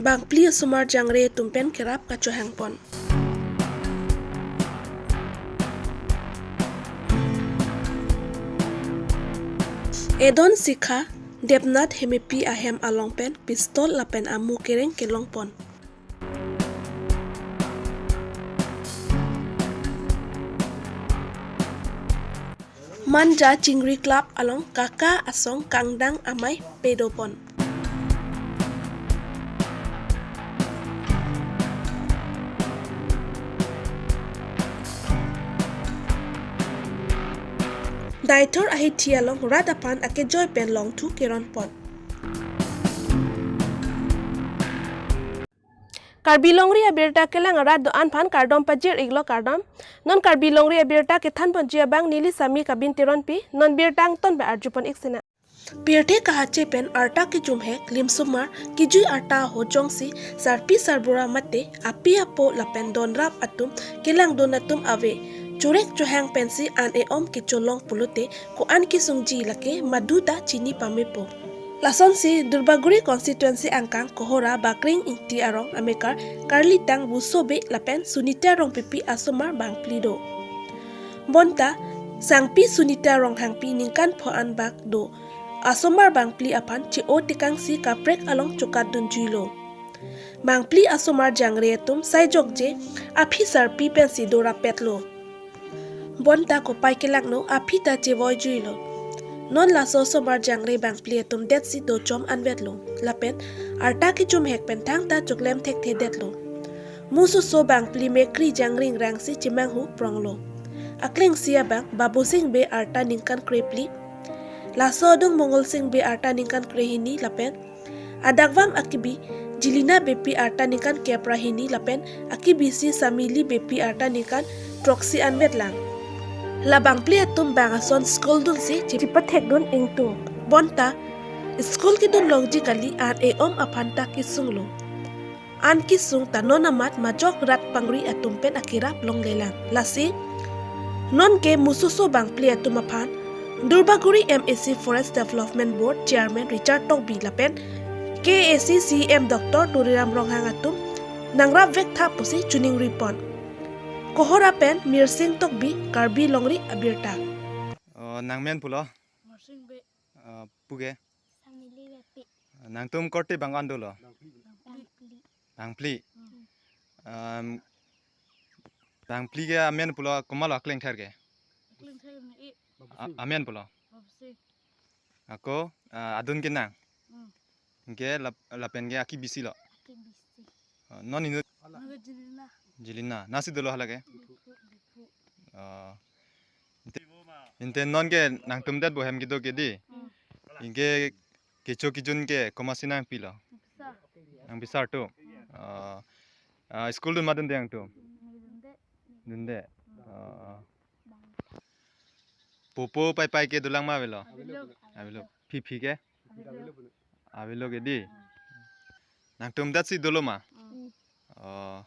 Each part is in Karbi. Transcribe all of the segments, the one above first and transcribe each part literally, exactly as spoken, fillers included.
Bangphli asomar jangre atum pen kerap kachohang pon. Edon Sikha, Debnath Hemepi ahem along pen pistol lapen amu kereng kelong pon. Manja Chingri Club along kaka asong kangdang amei pedo pon. Deithor ahithi along rat aphan akejoi pen longthu keron pon. Karbi Longri abirta kelang arat do-an aphan kardom pajir iklo kardom. Non Karbi Longri abirta kethan ponji abang neli Sami Kabin Teronpi, non birta angton ba arju pon ik sina. Pirthe kahache pen arta kejumhek limsumar kejui arta ahut jongsi sarpi sarbura mate api apo lapen donrap atum kelangdun atum ave chorek chohang pensi an e-om kecholong pulote ko-an kesungji lake maduta chini pamepo. Lasonsi Durbaguri constituency angkang Kohora Bakring Ingti arong amekar Karlitang Busobe lapen Sunita Rongpipi asomar bangphli do. Bonta Sangpi Sunita Ronghangpi ningkan pho-an bak do asomar bangphli aphan che-o tekangsi kaprek along chokatdun juilo. Bangphli asomar jangre atum sai jokje aphi sarpi pensi dorapetlo. Bonta kopai kelangno aphi ta chevoi juilo. Non laso asomar jangre bangphli atum detsi dochom anvetlo. Lapen arta kejumhek pen thangta choklem thekthedetlo. Musoso bangphli mekri jangring rangsi chemanghu pronglo. Aklengsi abang Babusing Bey arta ningkan krephli. Laso adung Mongolsing Bey arta ningkan krehini lapen adakvam akibi Jilina Beypi arta ningkan kep ra hini lapen akibisi Samili Beypi arta ningkan throksi anvetlang. La bangphli atum bang ason school dunsi chipathekdun ingtung. Bonta school kedun longji kali an e-om aphan ta kesunglo. An kesung ta non amat majok rat pangri atum pen akerap longlelang. Lasi non ke musoso bangphli atum aphan Durbaguri M A C Forest Development Board Chairman Richard Tokbi lapen K A A C C E M Doctor Tuliram Ronghang atum nangrapvek tha pusi choningri pon. Kohora pen Mirsing Tokbi, Karbi Longri abirta. Oh, nangmen pulo? Mirsing Bey. Ah, puke? Samili Beypi. Nangtum korte bang an dolo? Bangphli. Bangphli. Hmm. Um, bangphli ke amen pulo, komatlo aklengther ke? Aklengther me i. A-, amen pulo. Babusing. Ako, ah, adun ke nang. Hmm. Ke lap-, lapen ke akibisi lo. Akibisi. Ah, non inut. Naga Jilina. Jilina. Nasi dolo hala ke? Diphu, Diphu. Ah. Inte, inte non ke nangtum det bo hem kedo ke di. Hmm. Anke kecho kejun ke komatsi nangpilo? Nangpisar. Nangpisar tu. Ah, ah, school dun ma dunde nangtum? Dunde. Dunde. Ah. Popo paipai ke dolang ma avelo? Avelo. Avelo. Phiphi ke? Avelo. Avelo ke di. Nangtum detsi dolo ma? Hmm. Oh.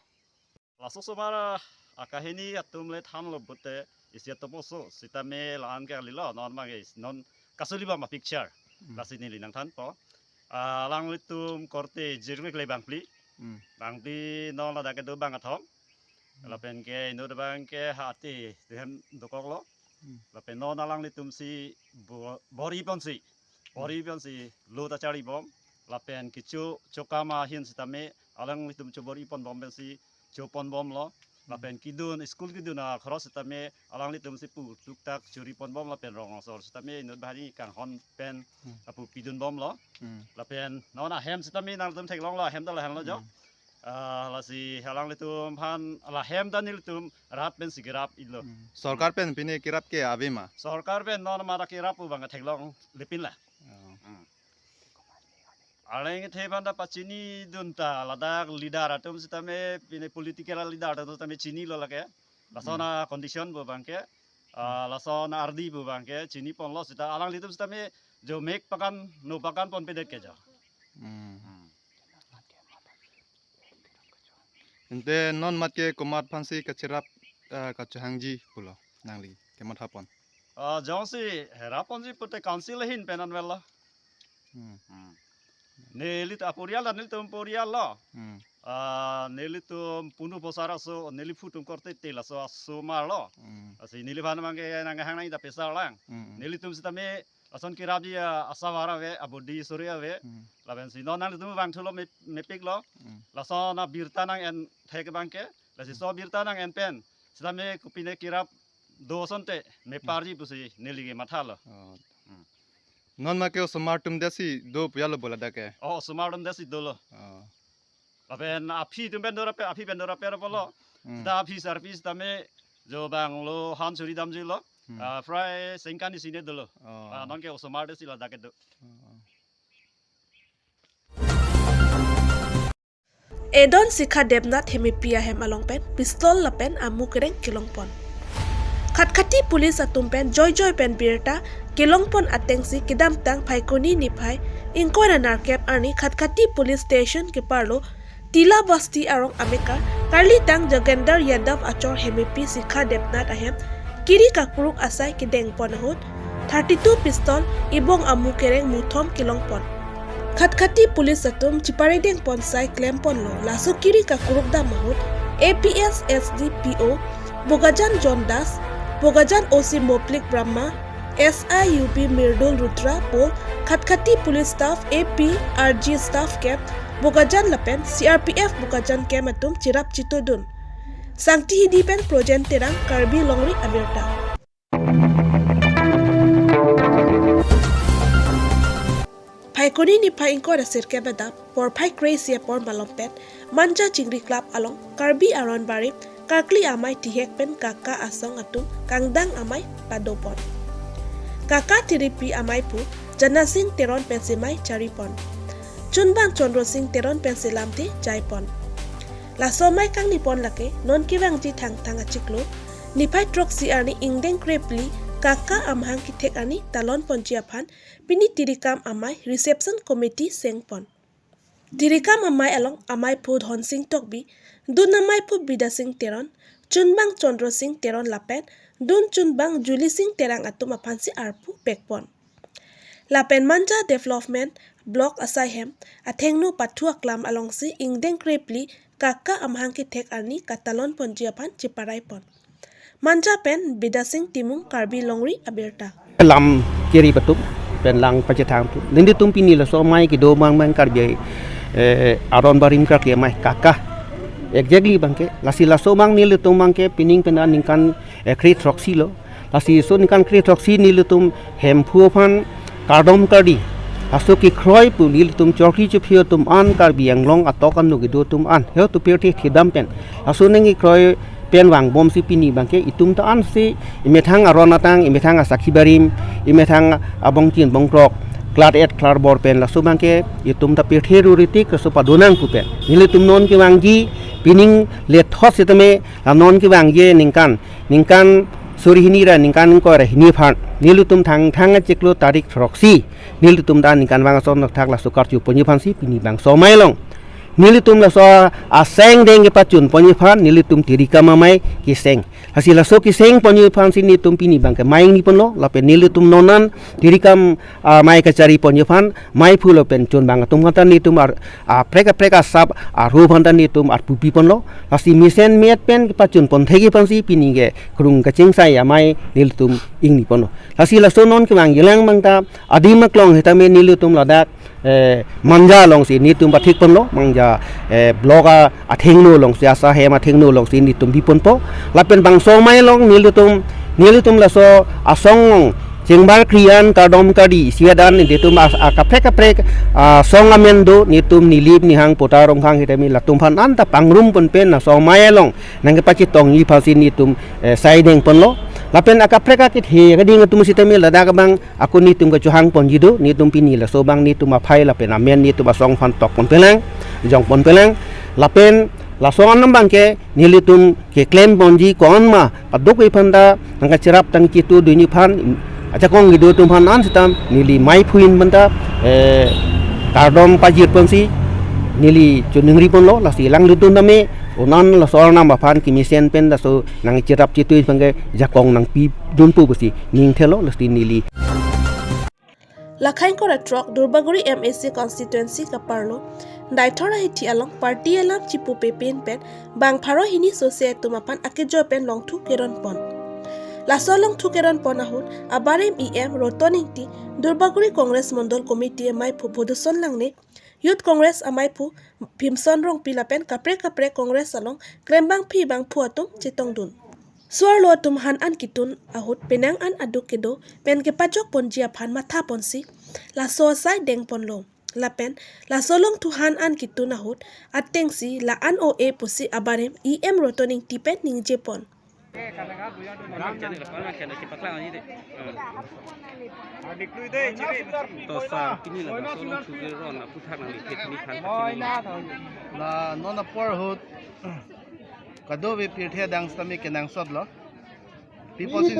Laso asomar akahini atum le thanlo pute isi atum oso sitame la-an ke kalilo, non abang ke non kasuli bang ma picture. Hmm. Lasi neli nangthanpo. Ah, alanglitum korte jirmek le bangphli. Hmm. Bangphli non ladak kedo bang kethom. Hmm. Lapen ke inut abang ke hati dehem dokoklo. Hmm. Lapen non alanglitum si bo-, bor-i ponsi. Hmm. Bor-i ponsi lo ta charlibom. Lapen kecho chokam ahin sitame alanglitum chobor-i ponbom pensi choponbomlo. Hmm. Lapen kedun, school kedun akhoros sitame alanglitum si pu tuktak chori ponbom lapen rong asor sitame inut bahari kanghon pen, hmm, apu pidunbomlo. Hmm. Lapen non ahem sitame nangtum theklonglo, ahem ta lahenlo jo. Hmm. Ah, lasi alanglitum aphan lahem ta nelitum rat pensi kerap iklo. Hmm. Sorkar pen pine kerap ke ave ma? Sorkar pen non mara kerap pu bang theklongle pin la. Oh. Hmm. Arleng the aphan ta pachinidun ta ladak leader atum sitame pine political leader atum sitame chinilo lake. Lason, hmm, a condition pu bang ke, ah, hmm, lason ardi pu bang ke chiniponlo sita alanglitum sitame jo mek pakan no pakan ponpedet ke jo. Hmm. Hmm. Ante non mat ke komat aphansi kacherap, ah, kachohangji pulo nangli kematha pon? Ah, jongsi hera ponji pute council ahin pen anvetlo. Hmm. Hmm. Nelitum aporial ta nelitum porial lo. Hmm. Ah, nelitum punu posar aso, neli phutum korte te laso asomar lo. Hmm. Lasi neliphan abangke nang hang nang ita pesar lang. Hmm. Nelitum sitame lason kirapji, ah, asavar ave, abodi suri ave. Hmm. Lapensi non nanglitum vangthulo me-, mepik lo. Hmm. Lason abirta nang-en thek abangke. Lasi so birta nang-en pen sitame kopine kirap do asonte meparji pusi neli ke mathalo. Oh. Hmm. Non make osomar atum desi do pu ya lo bo ladak ke. Oh, osomar atum desi dolo. Oh. Lapen aphi atum pen do rape, aphi pen do rape rapo lo. Hmm. Sita aphi sarpi sitame jo bang lo han suri damjuilo. Hmm. Ah, fry sengkan isi ne dolo. Oh. Ah, non ke osomar desi ladak ke do. Oh. Edon Sikha Debnath Hemepi ahem along pen pistol lapen amu kereng kelongpon. Khatkhati police atum pen joijoi pen birta kelongpon atengsi kedamtang Phaikuni niphai ingkoi ra nerkep arni Khatkhati police station keparlo Tila Basti arong amekar karlitang Jagender Yadav achor Hemepi Sikha Debnath ahem kiri kakuruk asai kedengpon ahut thirty-two pistol ibong amu kereng muthom kelongpon. Khatkhati police atum chiparedengpon sai klemponlo laso kiri kakuruk dam ahut A P S S D P O Bokajan John Das, Bokajan O C Moplik Brahma, S I U P Mirdul Rudra pu Khatkhati police staff, A P, R G staff camp Bokajan lapen C R P F Bokajan camp atum chirap chitudun. Sangti Hidi pen Projen Terang, Karbi Longri Abirta. Phaikuni niphai ingkoi ra sirkep adap porphai kre-isi apor malom pen Manja Chingri Club along Karbi Aron Barim Karkli Amei Tihek pen Kaka asong atum kangdang amei padopon. Kaka Tiripi amei pu Janasing Teron pensi mei charipon. Chunbang Chandra Sing Teron pensi lamthe jaipon. Laso amei kangnipon lake non kevangji Thangthang achiklo niphai throksi arni ingdeng krephli Kaka amahang kethek arni talonponji aphan pini tirikam amei reception committee sengpon. Tirikam amei along amei phu Dhonsing Tokbi, dun amei phu Bidasing Teron, chunbang Chandra Sing Teron lapen dun chunbang Juli Sing Terang atum aphansi arpu pekpon. Lapen Manja Development Block asaihem athengno pathu aklam alongsi ingdeng krephli Kaka amahang kethek arni katalonponji aphan chiparaipon. Manja pen Bidasing Timung, Karbi Longri Abirta. Lam kiri atum pen lang pachethang atum, nelitum pini laso amei kedo mang mang Karbi, eh, Aron Barim Karkli Amei Kaka exactly abangke. Lasi laso amei nelitum abangke pining pen ningkan, eh, kre-throksi lo. Lasi laso ningkan kre-throksi nelitum Hemphu aphan kardom kardi, laso kekroi pu nelitum chorkli chophi atum an, Karbi Anglong atok anu kedo atum an, he atum pirthe thedam pen laso ningkan kekroi pen vangbomsi pini abangke itum ta ansi imethang aron atang, imethang asakhi barim, imethang abongchin bongkrok klar-et klarbor pen laso abangke itum ta pirthe ruritik laso padonang pu pen nelitum non kevangji pining lethot sitame la non kevangji ningkan, ningkan suri hini ra ningkan ingkoi ra hini aphan nelitum Thangthang achiklo tarik throksi nelitum ta ningkan vang ason thakthak laso karjuponji aphansi pini bangso amei along nelitum laso aseng deng kepachunponji aphan nelitum tirikam amei keseng. Lasi laso kesengponji aphansi nelitum pini abangke amei ingniponlo, lapen nelitum non an tirikam amei kachariponji aphan meiphu lapen chunbang atum aphan ta nelitum ar, aprek aprek asap arhu aphan ta nelitum arpu piponlo. Lasi mesen me-et pen kepachunpon thekji aphansi pini ke krung kachingsai amei nelitum ingniponlo. Lasi laso non kevangjilang abang ta adim aklong sitame nelitum ladak, eh, Manja alongsi nelitum pathikponlo, Manja, eh, block a, athengno alongsi, asaihem athengno alongsi nelitum biponpo. Lapen bangso amei along nelitum, nelitum laso asong along chingbar kri-an, kardom kardi isi adan nelitum as-, akaprek kaprek asong amen do, nelitum Nilip, Nihang, Pota, Ronghang sitame latum aphan anta pangrumponpen laso amei along nangkepachetongji aphansi nelitum, eh, sai dengponlo. Lapen akaprek akethe keding atum sitame ladak abang ako nelitum kachohangponji do, nelitum pini laso abang nelitum aphai lapen amen nelitum asong aphan tokponpelang, jongponpelang. Lapen laso anam abangke nelitum keklemponji ko-an ma padokave aphan ta nangkacherap tang chitu dunji aphan, ajakong kedo atum aphan an sitame neli meiphu-in aphan ta, eh, kardom pajirponsi neli choningriponlo. Lasi alanglitum tame unan laso arnam aphan kemesen pen laso nangcherap chitu abangke jakong nangpidunpo pusi ning thelo, lasi neli. Lakhain kora throk Duarbagori M A C constituency kaparlo Daithor ahithi along party alam chipupe pen pen bang pharo hini sose atum aphan akejo pen longthu keron pon. Laso longthu keron pon ahut abarim E M Roton Ingti, Duarbagori Congress Mondol Committee amaiphu Bodhuson Langne, Youth Congress amaiphu Bhimson Rongpi lapen kaprek kaprek Congress along klembangpi bangphu atum chetongdun. Suarlo atum han an kitun ahut penang an aduk kedo pen kepajok ponji aphan matha ponsi laso asai deng ponlo. Lapen laso longthu han an kitun ahut atengsi la-an o-e pusi abarim E M Roton Ingti pen ningje pon. To sir, pini laso longthu keron aphuthak nangli phet ni khan. La non apor ahut kadokave pirthe adang sitame kenangsotlo. Pi pusi,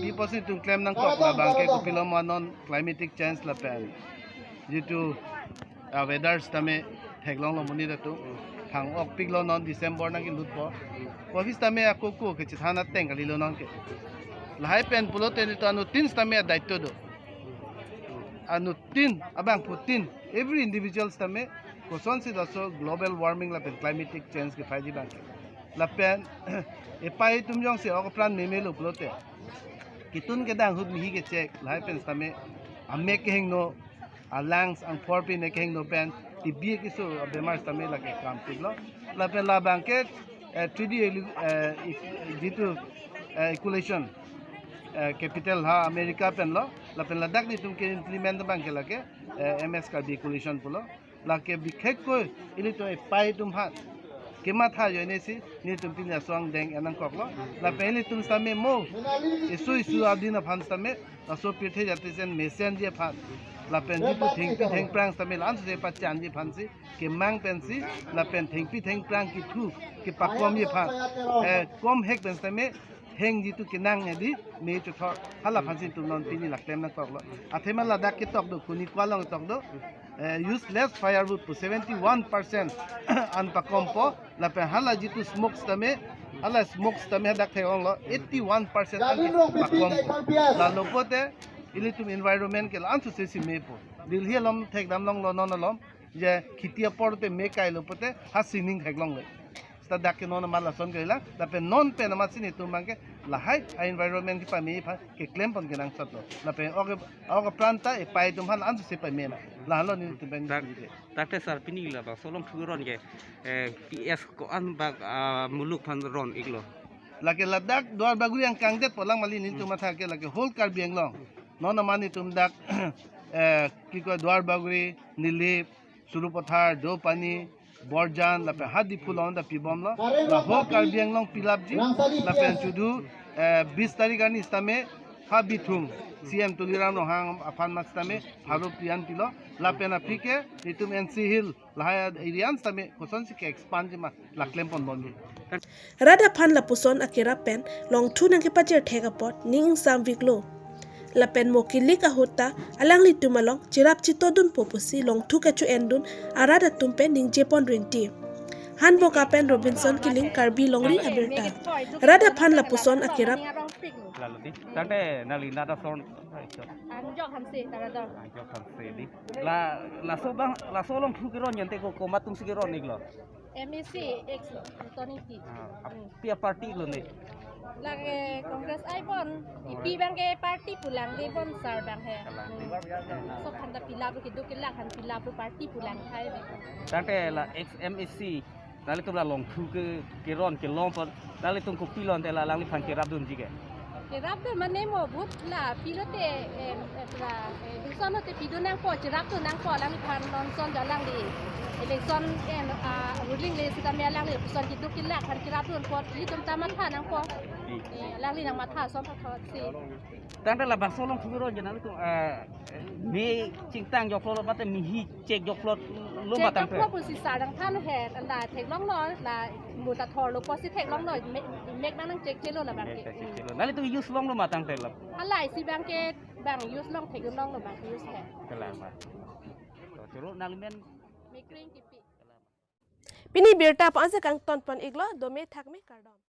pi pusi itum klem nangkok, labang ke kopilo ma non climatic change lapen jitu, ah, weather sitame theklonglo monit atum. Thang-okpiklo, non December nangkelutpo. Office tame ako ko kechethan ateng kalilo nonke. Lahai pen pulote nelitum anuttin sitame adaito do. Anuttin, abangphutin, every individual sitame kosonsi laso global warming lapen climatic change kephaiji abangke. Lapen epei atum jongsi ok apran memelo pulote, kitun kedang ahut mihi kechek, lahai pen sitame amek kehingno, alungs angphor pen kehingno pen T B keso abemar sitame lake kampiklo. Lapen labang ke, eh, three D elu-, eh, ik-, jitu, eh, equalization, eh, capital ha America penlo. Lapen ladak nelitum ke-implement abangke lake, eh, M S Karbi Equalization pulo. Lake bikhekkoi ilitum epei atum aphan kematha ajoinesi nelitum pini laso angdeng en nangkoklo. Lapen ilitum sitame mo isu isu adin aphan sitame laso pirthe jatisen mesenji aphan, lapen jitu thengpi thengphrang sitame la-an sose pachanji aphansi kemang pensi, lapen thengpi thengphrang kithu kepakomji aphan, eh, komhek pen sitame heng jitu kenang edi me chothor, hala aphansi itum non pini la klem nangkoklo. Athema ladak ketok do, kuni kwalong ketok do, eh, useless firewood pu seventy one percent an pakompo, lapen hala jitu smoke sitame, hala smoke sitame hadak theklonglo, eighty one percent an pakompo. Lalo pulote ilitum environment ke la-an sose si mepo. Delhi along thekdam longlo non along, je kheti apor te me kailo pulote ha sining theklongle. Seta dak ke non amat lason ke la, lapen non pen amatsi nelitum abangke lahai a-environment kepame aphan keklem pon kenangsotlo. Lapen ok, ok apran ta epei atum aphan ansose pamena. Lahelo nelitum pen. Tak, nelitum ke. Takte sir, pini laso longthu keron ke, eh, P S ko-an bak, ah, muluk aphan ron iklo? Lake ladak Duarbagori angkang detpo lang mali nelitum matha ke, lake whole Karbi Anglong. Non amat nelitum dak, eh, kiko Duarbagori, Nilip, Sarupathar, Deopani, Borjan, lapen ha Diphu along ta pibomlo. La whole Karbi Anglong pilapji, lapen chudu, eh, bis tarik arni sitame ha Bithung, C M Tuliram Ronghang aphan amat sitame pharo pi an pilo. Lapen aphi ke nelitum N C Hill, lahai area an sitame kosonsi ke-expandji ma la klem ponbomji. Rat aphan lapuson akerap pen longthu nangkepajir thek apot ning ingsamviklo. Lapen mo kilik ahut ta alanglitum along cherap chitodunpo pusi longthu kacho-endun arat atum pen ningje pon rinti. Hanboka pen Robinson Killing, Karbi Longri Abirta. Rat aphan lapuson akerap. Lalo di, tangte nangli nada son. Anjok Hanse, tara dong. Anjok Hanse di. La, laso abang, laso longthu keron jante ko, komat atumsi keron iklo? M A C, ex Roton Ingti. Ah, ap-, hmm, pi aparty lo ne? Lake Congress ai bon, ipi abangke party pu lang de bon sir abang he. Kalang de. Hmm. So aphan ta pilap keduk kelak aphan pilap party pu lang hai de. Tangte la ex M A C, nanglitum la longthu ke, keron kelong pon, nanglitum kopilo ante la alangliphan kerapdunji ke? Kerapdun mane mo vote la pilote, eh, eh, la, eh, election lote pidun nangpo, cherapdun nangpo alangliphan, non son jo alangli election en, ah, ruling le sitame alangli election keduk kelak aphan kerapdunpo, ilitum ta matha nangpo. Hmm. Eh, alangli nangmatha ason pathotsi. Tangte labangso longthu keron ke nanglitum, eh, me chingtang joklo mate mihi chek joklo lo ma tangte? Chek joklo pusi sir nangthan he, la theklonglo, la mo ta thorlo pusi theklonglo, me, mek abang nang check chelo labangke. Mek ta check chelo. Nanglitum use longlo ma tangte la? Halahai si abangke bang use long, theklonglo bang use he. Kalang ma. To choro nangli men. Mekring kipi. Pini birta pu ansi kangton pon iklo, dome thakme, kardom.